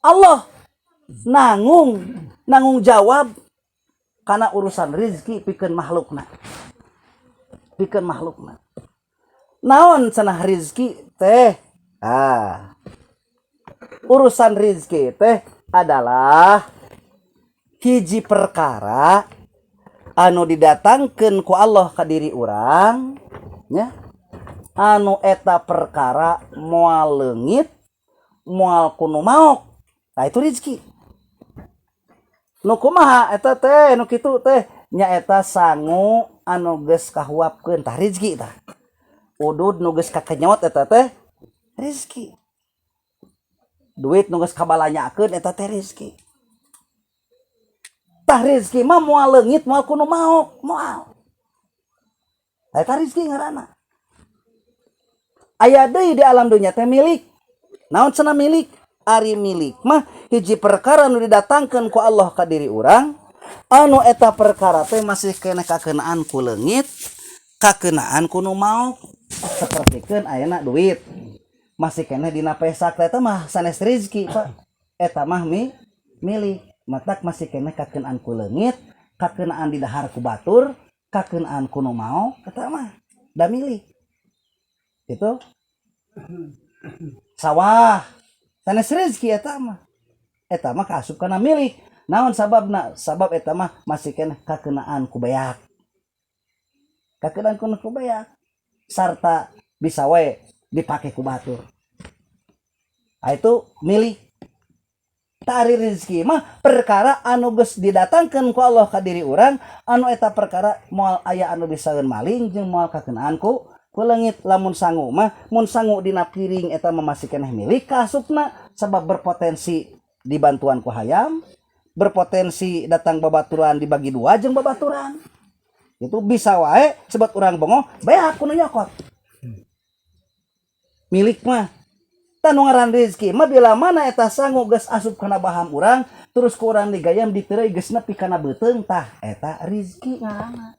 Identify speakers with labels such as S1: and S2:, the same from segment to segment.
S1: Allah nanggung nanggung jawab karena urusan rizki pikeun makhlukna, pikeun makhlukna. Naon cenah rizki teh? Ah, urusan rizki teh adalah hiji perkara anu didatangkeun ku Allah ka diri urang nya, anu eta perkara moal leungit, moal ku nu maok. Nah, itu rizki. Nu kumaha eta teh? Nu kitu teh nyaeta sangu anu geus kahuapkeun, tah rizki. Tah, udud nu geus kakenyot, eta teh rizki. Duit nu geus kabalanyakeun, eta teh rizki. Tah, rizki mah moal leungit, moal ku nu maok, moal. Eta rizki ngaranna. Aya deui di alam dunya teh milik. Naon cenah milik? Ari milik mah hiji perkara nu didatangkeun ku Allah ka diri urang, anu eta perkara teh masih keneh kakenaan ku leungit, kakenaan ku nu maok. Sapertikeun ayeuna duit masih keneh dina pesak, eta mah sanes rizki, Pak, eta mah milik. Matak masih keneh kakenaan ku leungit, kakenaan didahar ku batur, kakenaan ku nu maok, eta mah da milik. Itu sawah sanes rezeki, eta mah, eta mah kaasup kana milik. Naon sababna? Sabab eta mah masih keneh kakenaan ku beak, kakenaan ku beak, sarta bisa wae dipake ku batur. Nah, itu milik. Tah, ari rezeki mah perkara anu geus didatangkeun ku Allah ka diri urang, anu eta perkara moal aya anu bisaeun maling jeung moal kakenaan ku leungit. Lamun sangu mah, mun sangu dina piring, eta mah masih keneh milik kaasupna, sabab berpotensi dibantuan ku hayam, berpotensi datang babaturan, dibagi dua jeung babaturan. Itu bisa wae sebab urang bongoh, beak ku nu nyokot. Milik mah. Tah, nu ngaran rezeki mah bila mana eta sangu geus asup kana baham urang, terus ku urang digayam, diteureuy, geus nepi kana beuteung, tah eta rezeki ngaranna.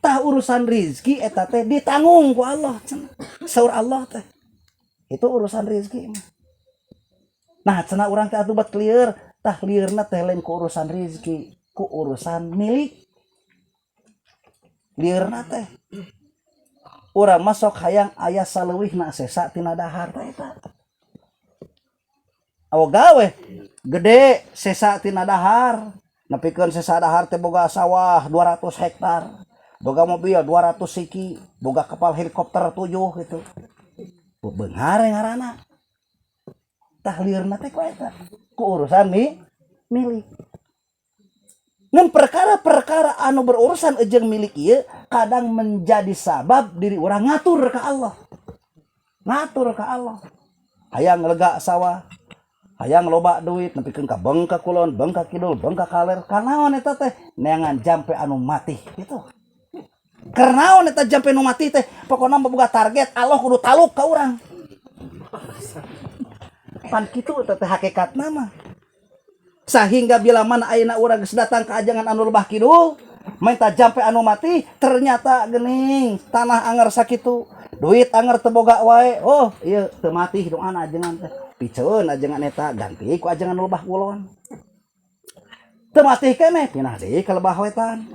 S1: Tah, urusan rezeki eta teh ditanggung ku Allah cenah. Saur Allah teh itu urusan rezeki mah. Nah, cenah urang teh atuh bat lieur. Tah, lieurna teh lain ku urusan rezeki, ku urusan milik lieurna teh. Urang masuk hayang aya saleuwihna sesa tina dahar teh, eta awa gawe gede sesa tina dahar, nepikeun sesa dahar teh boga sawah 200 hektar, boga mobil 200 siki, boga kapal helikopter 7 gitu. Beunghar ngaranna. Tah, lieurna teh ku eta, ku urusan milik. Ngan perkara-perkara anu berurusan jeung milik ieu kadang menjadi sabab diri urang ngatur ke Allah, ngatur ke Allah. Hayang lega sawah, hayang loba duit, nepikeun ka bengkak kulon, bengkak kidul, bengkak kaler. Kanaon eta teh? Neangan jampe anu mati gitu. Karena eta jampe nu mati teh pokokna boga target Allah kudu taluk ka urang. Pan kitu eta teh hakikatna mah. Sehingga bila mana ayeuna urang geus datang ke ajangan anu lebah kidul, minta jampe anu mati, ternyata gening tanah anger sakitu, duit anger teu boga wae. Oh ieu teu mati doana ajengan teh, piceun ajengan eta, ganti ku ajengan nu lebah kulon. Teu mati keneh, pindah deui ka lebah wetan.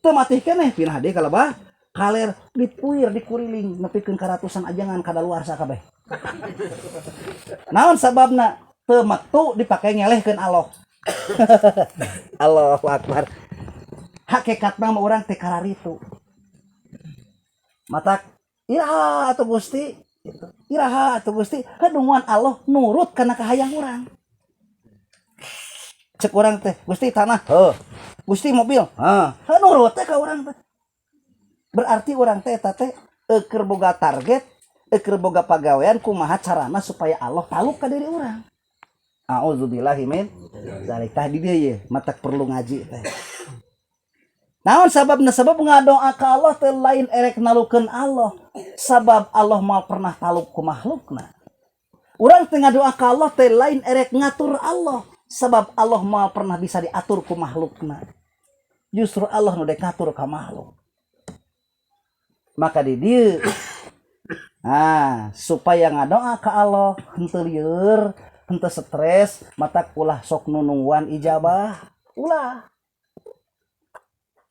S1: Teu mati keneh, pindah deui ka lebah kaler. Dipuir, dikuriling nepikeun ka ratusan ajengan kadaluarsa kabeh. Naon sababna? Teu metu dipake ngelehkeun Allah. Allahu akbar. Hakikatna mah urang teh kararitu. Matak iraha atuh Gusti gitu. Iraha atuh Gusti, kadunguan Allah nurut kana kahayang urang. Cek urang teh, "Gusti, tanah heuh, Gusti, mobil heuh." Heuh, nurut teh ka urang teh. Berarti urang teh eta teh keur boga target, keur boga pagawean kumaha carana supaya Allah taluk ka diri urang. Auzubillahi min dzalik. Tah, di dieu ye matak perlu ngaji teh. Naon sababna? Sabab ngadoa ka Allah teh lain erek nalukeun Allah, sabab Allah moal pernah taluk ku makhlukna. Urang teh ngadoa ka Allah teh lain erek ngatur Allah, sabab Allah moal pernah bisa diatur ku makhlukna. Justru Allah nu dek ngatur ka makhluk. Maka di dieu, nah, supaya ngadoa ka Allah henteu lieur. Henteu stres, matak ulah sok nunungguan ijabah, ulah.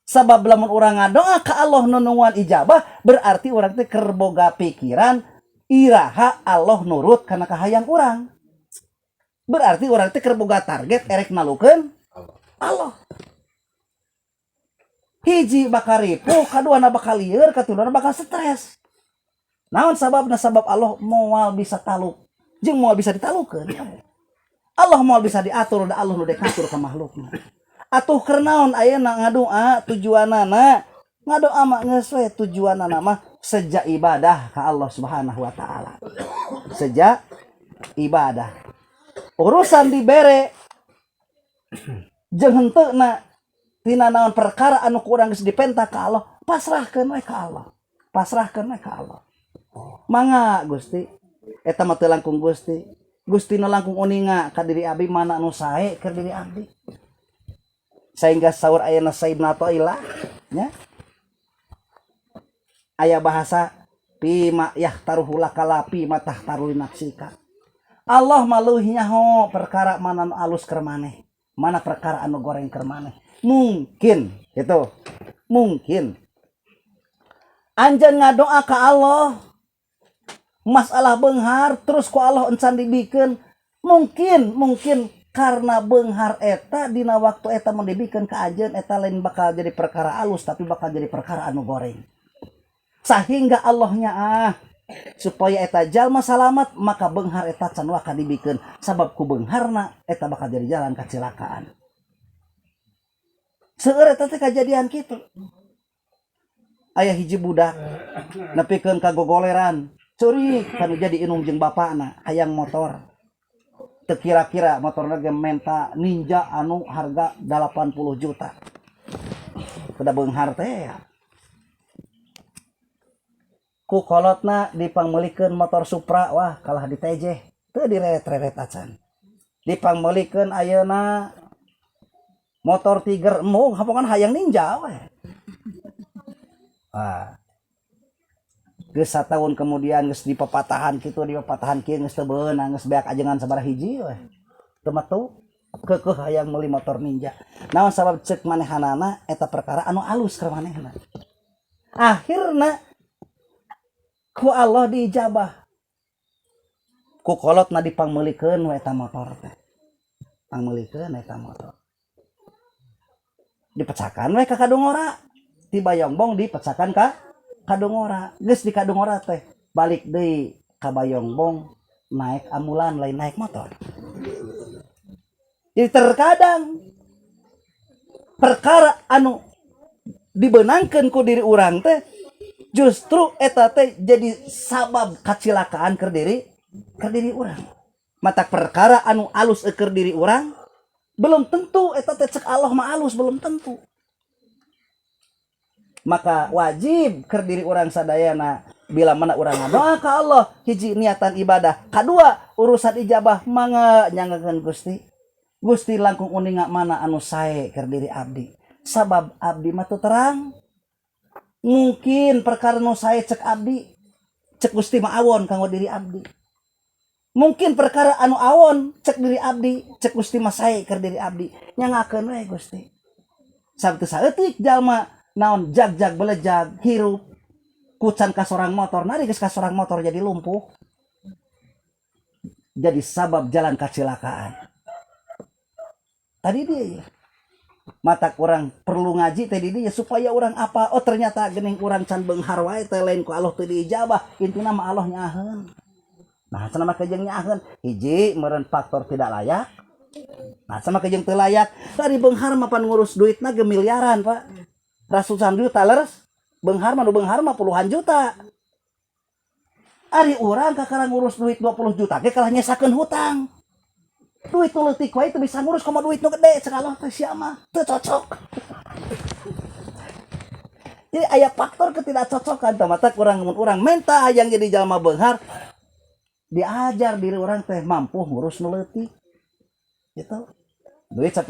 S1: Sabab lamun urang ngadoa ka Allah nunungguan ijabah, berarti urang teh keur boga pikiran iraha Allah nurut kana kahayang urang. Berarti urang teh keur boga target erek malukeun Allah. Hiji, bakal ripuh, kaduana bakal lieur, katiluna bakal stres. Naon sababna? Sabab Allah moal bisa taluk jeung moal bisa ditalukeun. Allah moal bisa diatur, da Allah nu dek ngatur ka makhlukna. Atuh keur naon ayeuna ngadoa? Tujuanana ngadoa mah geus we, tujuanana mah seja ibadah ka Allah Subhanahu wa Taala, seja ibadah. Urusan dibere jeung henteuna tina naon perkara anu kurang geus dipenta ka Allah, pasrahkeun we ka Allah, pasrahkeun we ka Allah. Mangga Gusti, eta mah teu langkung Gusti. Gusti nu langkung uninga ka diri abdi, mana nu sae keur diri abdi. Sehingga saur ayeuna Sayyidina Athaillah nya, aya bahasa fima yakhtaruhu laka la fima takhtaru li nafsika. Allah mah leuwih nyaho perkara mana nu alus keur maneh, mana perkara anu goreng keur maneh. Mungkin gitu, mungkin anjeun ngadoa ka Allah masalah beunghar, terus ku Allah encan dibikeun. Mungkin mungkin karena beunghar eta dina waktu eta mau dibikeun ka anjeun, eta lain bakal jadi perkara alus, tapi bakal jadi perkara anu goreng, sehingga Allahnya ah supaya eta jalma salamat, maka beunghar eta can waka dibikeun, sabab ku beungharna eta bakal jadi jalan kecelakaan. Seueur eta teh kajadian kitu. Aya hiji budak nepikeun ka gogoleran, ceurik kanu jadi indung jeung bapakna, hayang motor. Teu kira-kira motorna ge menta Ninja anu harga 80 juta. Kuda beunghar teh ya. Ku kolotna dipangmeulikeun motor Supra, wah, kalah ditejeh, teu direret-reret acan. Dipangmeulikeun ayeuna motor Tiger, embung, hapongan hayang Ninja we. Ah. Geus sataun kemudian geus dipapatahan kitu, dipapatahan kieu, geus teu beunang, geus beak ajengan sabaraha hiji we. Teu metu, keukeuh hayang meuli motor Ninja. Naon sabab? Ceuk manehanana eta perkara anu alus keur manehna. Akhirna ku Allah diijabah. Ku kolotna dipangmeulikeun we eta motor teh. Pangmeulikeun eta motor. Dipecakan we ka Kadungora. Ti Bayongbong dipecakan ka Kadungora. Geus di Kadungora teh balik deui ka Bayongbong naik ambulan, lain naik motor. Jadi terkadang perkara anu dibenangkeun ku diri urang teh justru eta teh jadi sabab kacilakaan keur diri urang. Matak perkara anu alus keur diri urang belum tentu eta teh cek Allah mah alus, belum tentu. Maka wajib keur diri urang sadayana, bila mana urang ngadoa ka Allah, hiji, niatan ibadah, kadua, urusan ijabah, mangga nyanggakeun Gusti. Gusti langkung uninga mana anu sae keur diri abdi, sabab abdi mah teu terang. Mungkin perkara nu sae cek abdi, cek Gusti mah awon kanggo diri abdi. Mungkin perkara anu awon cek diri abdi, cek Gusti mah sae keur diri abdi. Nyanggakeun we Gusti. Sabtu saeutik jalma naon jag-jag belejag hirup kucan kasorang motor, nari geus kasorang motor jadi lumpuh, jadi sabab jalan kecelakaan tadi. Dia ya mata kurang perlu ngaji tadi dia supaya orang apa, oh, ternyata gening urang can beunghar wae teh lain ku Allah teu diijabah. Intina mah Allah nyaaheun. Nah, cenah mah kejeng nyaaheun, hiji meureun faktor tidak layak. Nah, sama kejeng teu layak dari beunghar mah, pan ngurus duitna ge miliaran, Pak, ratusan juta. Leres, beunghar mah, nu beunghar mah puluhan juta. Ari urang kakara ngurus duit 20 juta ge kalah nyesakeun hutang. Duit nu leutik wae teu bisa ngurus, komo duit nu gede. Cek Allah teh sia mah teu cocok. Jadi aya faktor ketidakcocokan teh. Mata kurang mun urang menta yang jadi jalma beunghar, diajar diri urang teh mampu ngurus nu leutik gitu. Duit 10.000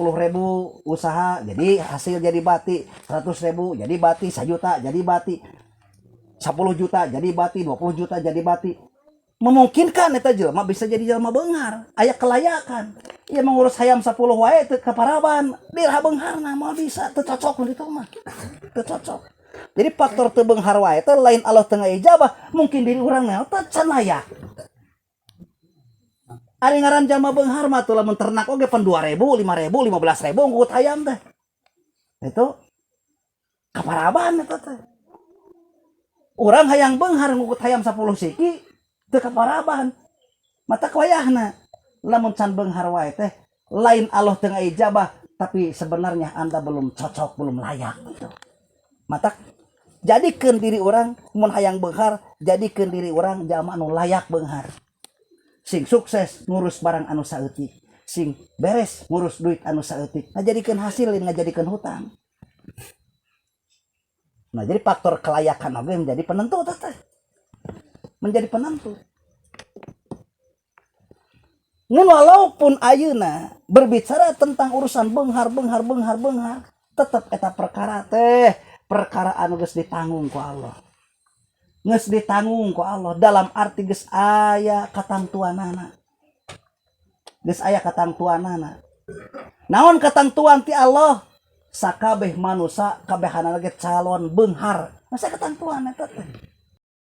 S1: usaha jadi hasil, jadi bati 100.000, jadi bati 1 juta, jadi bati 10 juta, jadi bati 20 juta, jadi bati. Memungkinkan eta jelema bisa jadi jelema beunghar, aya kelayakan. Ieu mengurus hayam 10 wae teu kaparaban, diraha beungharna? Moal bisa, teu cocok nu ditu mah. Teu cocok. Jadi faktor teu beunghar wae teh lain Allah teu ijabah, mungkin diri urang mah teu can layak. Ari ngaran jalma beunghar mah tuh lamun ternak oge pan 2000, 5000, 15.000 ngukut hayam teh. Itu kaparaban eta teh. Urang hayang beunghar ngukut hayam 10 siki teu kaparaban. Mata wayahna lamun can beunghar wae teh lain Allah teu ijabah, tapi sebenarnya Anda belum cocok, belum layak gitu. Mata jadikeun diri urang mun hayang beunghar, jadikeun diri urang jalma anu layak beunghar. Sing sukses ngurus barang anu saeutik, sing beres ngurus duit anu saeutik. Ngajadikeun hasil, lain ngajadikeun hutang. Nah, jadi faktor kelayakan oge menjadi penentu teh. Menjadi penentu. Ngan walaupun ayeuna berbicara tentang urusan beunghar, beunghar, beunghar, beunghar, tetep eta perkara teh perkara anu geus ditanggung ku Allah. Geus ditanggung ku Allah dalam arti geus aya katangtuanana. Geus aya katangtuanana. Naon katangtuan ti Allah? Sakabeh manusia kabehanana ge calon beunghar. Masa katangtuan eta teh.